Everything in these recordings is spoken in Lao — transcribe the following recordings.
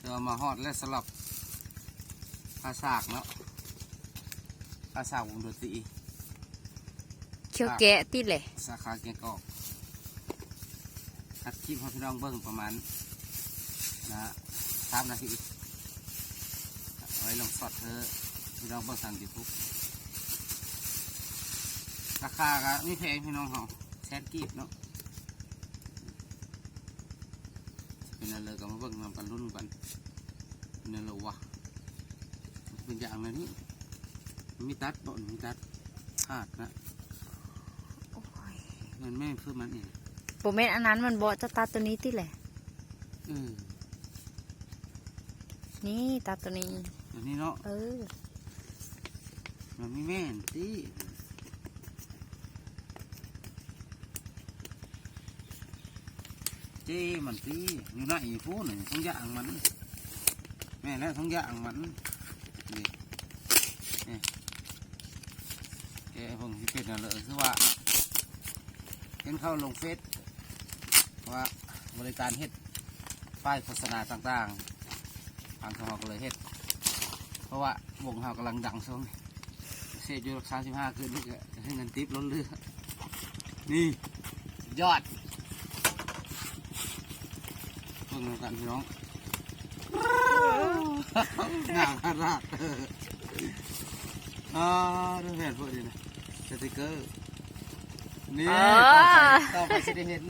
ເຮົາມາຮອດແລ້ວສຳລັບຜາສາກເນາະ ຜາສາກວົງດົນຕີ ຂຽວແກະຕິແຫຼະ ສາຂາແກະກອກ. ອັດຄລິບໃຫ້ພີ່ນ້ອງເບິ່ງປະມານນະ ສາມນາທີ ເອົາໄວ້ລົງຊັອດເດີ ພີ່ນ້ອງເບິ່ງທາງຢູທູບ. ລາຄາກະມີແພງພີ່ນ້ອງເຮົາ ແສນກີບເນາະ. ເປັນອັນເລີກະມາເບິ່ງນຳກັນ ລຸ້ນກັນ ເປັນອັນເລີກວະ ເປັນຢ່າງນັ້ນນີ້ ມີຕັດບໍ່ ມີຕັດຂາດນະ. ໂອ້ຍ ມັນແມ່ນຄືມັນເອງ ບໍ່ແມ່ນອັນນັ້ນມັນບໍ່ ເຈົ້າຕັດໂຕນີ້ຕິແຫຼະ. ເອີ ນີ້ຕັດໂຕນີ້ ໂຕນີ້ເນາະ. ເອີ ມັນມີແມ່ນຕິ ເຈ້ມັນຕິ ຢູ່ໃນພຸ້ນ ຖົງຢາງມັນ ແມ່ນແລ້ວ ຖົງຢາງມັນ ນີ້ ນີ້ ແກະໃຫ້ເບິ່ງຊິເປັນແນວໃດ ຄືວ່າ ເຫັນເຂົາລົງເຟສວ່າບໍລິການເຮັດປ້າຍໂຄສະນາຕ່າງໆ ທາງເຮົາກະເລີຍເຮັດ ເພາະວ່າວົງເຮົາກຳລັງດັງຊ່ວງນີ້ ເສບຢູ່ຫຼັກສາມສິບຫ້າຄືນນີ້ກະເງິນຕິບລົ້ນເຫຼືອ. ນີ້ ຍອດ ເບິ່ງນຳກັນພີ່ນ້ອງ ງາມຂະໜາດ ອ່າ ແມ່ນເພິ່ນນີ້ນະ ສະຕິກເກີ ນີ້ ອໍ ຕໍ່ໄປ ຕໍ່ໄປຊິໄດ້ເຫັນ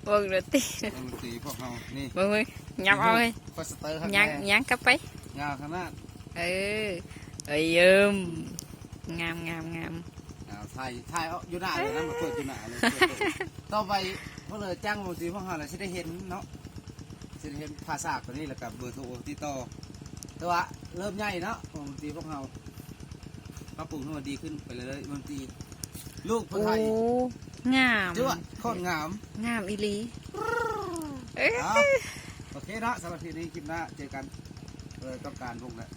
ວົງດົນຕີ ວົງດົນຕີພວກເຮົາ ນີ້ ເບິ່ງ ເບິ່ງ ຫຍັບເອົາເລີຍ ໂປສເຕີ ຫຍັງ ຫຍັງກັບໄປ ຍາວຂະໜາດ ເອີ ເອີຍ ເອີມ ງາມ ງາມ ງາມ. ອ່າ ຖ່າຍ ຖ່າຍເອົາຢູ່ໜ້າເລີຍນະ ມາເປີດຢູ່ໜ້າເລີຍ ເປີດ ເປີດ ຕໍ່ໄປ ເພິ່ນເລີຍຈ້າງວົງດົນຕີພວກເຮົາລະຊິໄດ້ເຫັນເນາະ ຊິໄດ້ເຫັນຜາສາກໂຕນີ້ ລະກະເບີໂທຕິດຕໍ່ ແຕ່ວ່າເລີ່ມໃຫຍ່ເນາະ ວົງດົນຕີພວກເຮົາ ປັບປຸງໃຫ້ມັນດີຂຶ້ນໄປເລື້ອຍໆ ວົງດົນຕີ ລູກເພິ່ນໃຫ້ ໂອ້ ງາມ ຈວດ ໂຄດງາມ ງາມອີ່ຫຼີ ເອີ ອ່າ ໂອເຄເນາະ ສຳລັບຄລິບນີ້ ຄລິບໜ້າເຈີກັນ ເອີ ຕ້ອງການວົງແຫຼະ